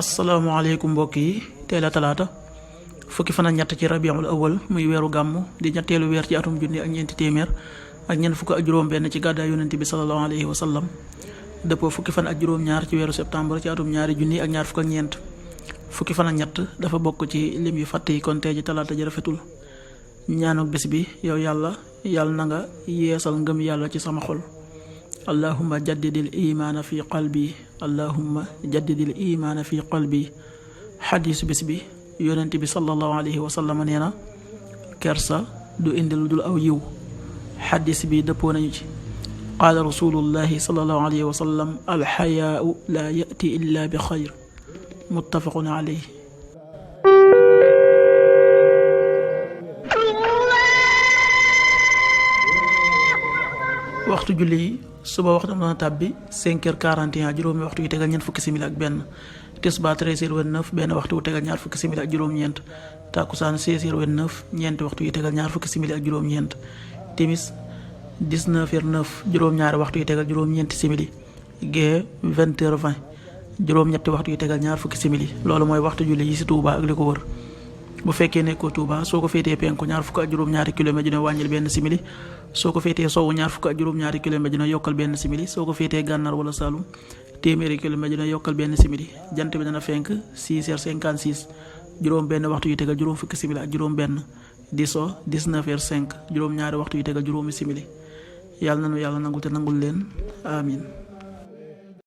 asalaamaaleykum mbokk yi tey la talaata fukki fan ak ñett ci rabiul awal muy weeru gàmm di ñetteelu weer ci atum junni ak ñeenti téeméer ak ñeent fukk ak juróom-benn ci gàddaay yonent bi sallallahu alayhi wa sallam dëppoo fukki fan ak juróom-ñaar ci weeru septembre ci atum ñaari junni ak ñaar fukk ak ñeent fukki fan ak ñett dafa bokk ci lim yu fàtte yi kon tey ji talaata ji rafetul ñaanuk bés bi yow yàlla na nga yeesal ngëm yàlla ci sama xol allahumma jaddidil imaana fi qalbi allahumma jaddidil imaana fi qalbi xadiisu bis bi yonent bi sallallahu alayhi wa sallam nee na kersa du indi lu dul aw yiw xadiis bi dëppoo nañu ci qaala rasulullahi sallallahu alayhi wa sallam alxayaau laa yati illa bi xayr muttafaqun alayhi. waxtu julli yi suba waxtam dana tàbbi 5h41 juróomi waxtu yu tegal ñeent fukki simili ak benn tisbaar 13h29 benn waxtu wu tegal ñaar fukki simili ak juróom-ñeent takkusaan 16h29 ñeenti waxtu yu tegal ñaar fukki simili ak juróom-ñeent timis 19h09 juróom-ñaari waxtu yu tegal juróom-ñeenti simili gee 20h20 juróom-ñetti waxtu yu tegal ñaar fukki simili loolu mooy waxtu julli yi ci Touba ak li ko wër. bu fekkee nekkoo Touba soo ko féetee penku ñaar fukk ak juróom-ñaari kilomètre dina wàññil benn simili soo ko féetee sowwu ñaar fukk ak juróom-ñaari kilomètre dina yokkal benn simili soo ko féetee gànnaar wala Saloum téeméeri kilomètre dina yokkal benn simili jant bi dana fenk 6h56 juróom benn waxtu yu tegal juróom fukki simili ak juróom benn di so 19h05 juróom-ñaari waxtu yu tegal juróomi simili yàlla nanu yàlla nangul te nangul leen amin